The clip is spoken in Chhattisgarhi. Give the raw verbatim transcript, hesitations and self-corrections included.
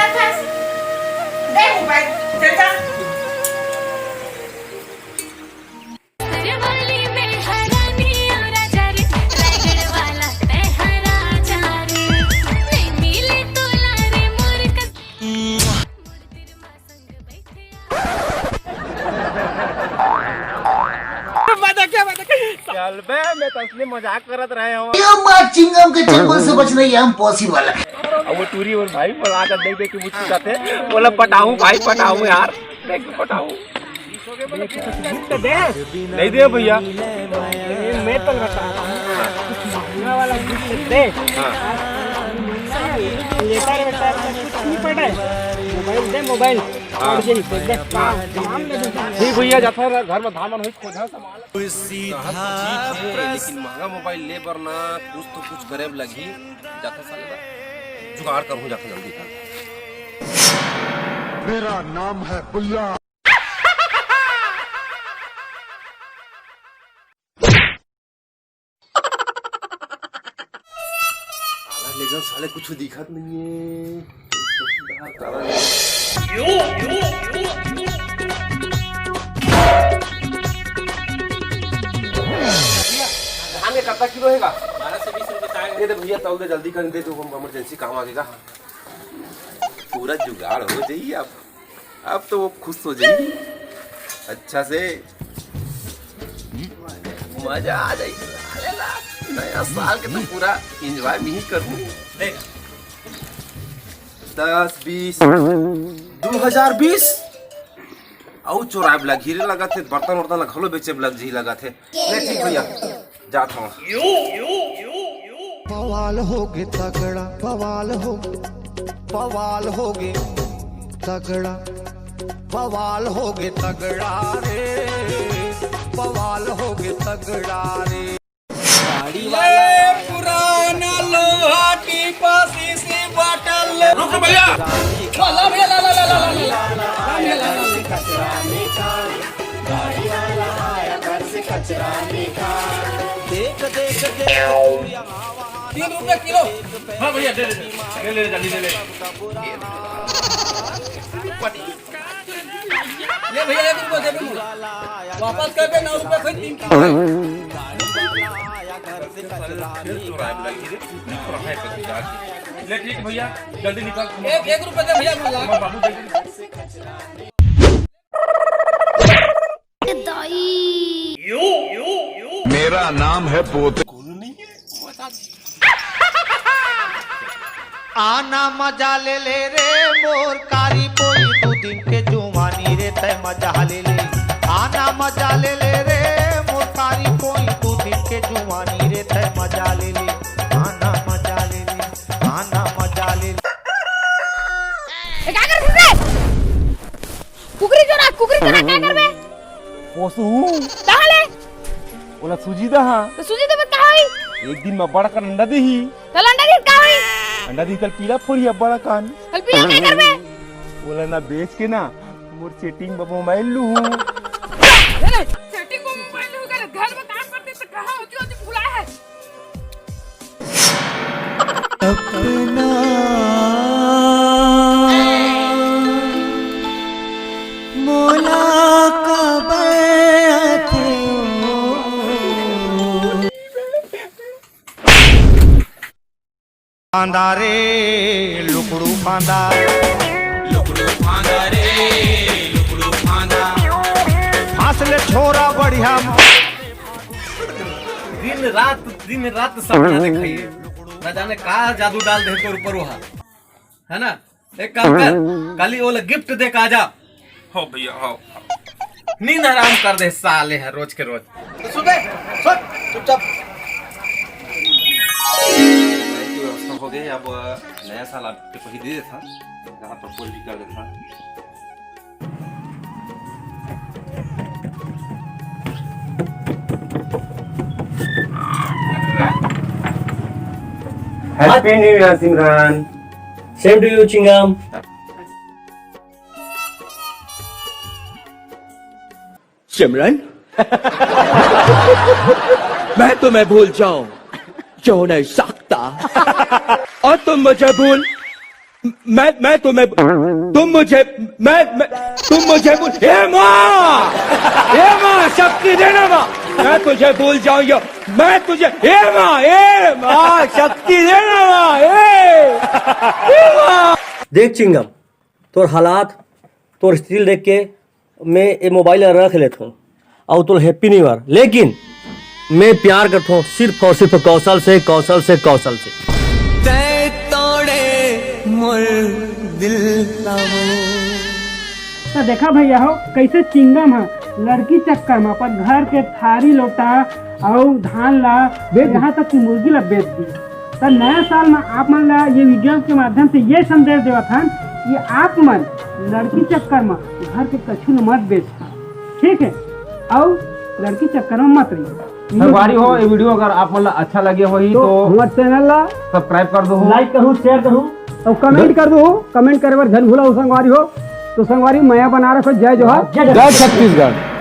दे मोबाइल, चल जा। तेरे वाली में हरानी और राजा रे, रायगढ़ वाला तै हरा जा रे। नहीं मिले तोला रे मोर कस- चल बे, मैं तो असली मजाक करत रहे हूँ। ये माँ चिंगम के चंगुल से बचना ये इम्पॉसिबल है। अब वो टूरी और भाई बोला कर देख देख के मुझ जाते, बोला पटाऊं भाई, पटाऊं यार, देख के पटाऊं। नहीं दे भैया। मैं तो बता रहा हूँ, कुछ महंगा वाला गिफ्ट दे। हाँ। लेटर वेटर में कुछ नहीं पड़े, मोबाइल दे, मोबाइल। हाँ। और ये नहीं दे, काम दे दे। ठीक भैया, जाता है घर में धान वान होई, खोजा सामान। सीधा ठीक है, लेकिन महंगा मोबाइल ले बर ना, कुछ तो कुछ करे लगही। जाता साले बा, जुगाड़ करहूँ, जाता जल्दी कर। मेरा नाम है बुल्ला। साला लेकिन साले कुछ दिखत नहीं है। धान के कत्ता किलो हेगा? बारह से बीस रुपए का है। ये दे भैया, तौल दे, जल्दी कर दे, तो हम इमरजेंसी काम आ गएगा। पूरा जुगाड़ हो जाई अब। अब तो वो खुश हो जाई अच्छा से, मजा आ जाई। अरे ला, नया साल के तो पूरा एंजॉय भी ही करूँ। देख, दस, बीस, दो हजार बीस। अउ चोराए लगही रे, लगत हे बर्तन वर्तन ला घलो बेचे लग जही लगत हे। ले ठीक भैया, जात हूँ। बवाल होगे तगड़ा, बवाल हो, बवाल होगे तगड़ा, बवाल होगे तगड़ा रे, बवाल होगे तगड़ा रे। गाड़ी वाला ये पुराना लोहा टीपा शीशी बॉटल ले। रुक भैया। ला, ला भैया, ला, ला। देख, देख, देख, तू यहाँ वहाँ तीन रुपए किलो। हाँ भैया, दे दे, दे ले, जल्दी दे ले। ले भैया, एक रुपया दे दे मोला। वापस कर दे, नौ रुपया खोई तीन किलो। ले ठीक भैया, जल्दी निकाल। एक, एक रुपया दे भैया मोला। बाबू दे दे। दाई। मेरा नाम है पोते। आना मजा ले ले रे मोर कारी पोई, दू दिन के जुवानी रे तय मजा ले ले। आना मजा ले ले रे मोर कारी पोई, दू दिन के जुवानी रे तय मजा ले ले। आना मजा ले ले, आना मजा ले ले। ए, का कर रे? कुकरी चोरा, कुकरी चोरा का करबे? पोसहूं। ताहले? ओला सूजी दहा। तो सूजी देबे का होई? एक दिन में बड़ा कन अंडा देही। तो अंडा दे का होई? अंडा दी कल पीला फोरी है बड़ा कन। कल पीला का करबे? ओला ना बेच के ना, मोर सेटिंग में मोबाइल लूहूं। अरे, सेटिंग में मोबाइल लूहूं, घर में काम करते तो कहाँ होती होती भुला है। अपना मोला काबर आथे। फांदा रे लुकड़ू फांदा, लुकड़ू फांदा रे, लुकड़ू फांदा। फांस ले छोरा बढ़िया। दिन रात, दिन रात सपना देखाइए, न जाने का जादू डाल दे तोर ऊपर वहा, है ना? एक काम कर, काली ओला गिफ्ट दे के आ जा। हो भैया, हो। नींद हराम कर दे साले है रोज के रोज। तो सुन बे, सुन, चुपचाप। भाई की व्यवस्था हो गई, अब नया साल आपके पही दे देता, यहाँ पर कोई भी कर देता। Happy New Year, Simran. Same to you, Chingam. सिमरन, मैं तुम्हें भूल जाऊं, जो नहीं सकता, और तुम मुझे भूल मैं मैं तुम्हें तुम मुझे मैं, मैं तुम मुझे भूल हे माँ, हे माँ, शक्ति देना माँ। मैं तुझे भूल जाऊंगा। मैं तुझे हे माँ, हे माँ, शक्ति देना माँ। हे, हे माँ। देख चिंगम, तोर हालात, तोर स्थिति देख के मैं ये मोबाइल ला रख लेथों अउ तोला हैप्पी न्यू ईयर। लेकिन मैं प्यार करथों सिर्फ और सिर्फ कौशल से, कौशल से, कौशल से। तै तोड़े मोर दिल ला वो। तो देखा भैया हो, कैसे चिंगम ह लड़की चक्कर में अपन घर के थारी लोटा अउ धान ला, बेच दे। यहाँ तक कि मुर्गी ला बेच दी। तो नया साल में आप मन ला ये वीडियो के माध्यम से ये संदेश देवत हन कि आप मन लड़की चक्कर में घर के कछु ल मत बेच, ठीक है, अउ लड़की चक्कर में मत रहिए। संगवारी हो, ये वीडियो अगर आप मन ला अच्छा लगे होही तो तो हमारे चैनल ला सब्सक्राइब कर दो, लाइक करू, शेयर करू, और कमेंट कर दो, कमेंट करे बर झन भूला हो संगवारी हो। तो संगवारी मया बना रखो, जय जोहार। जय छत्तीसगढ़।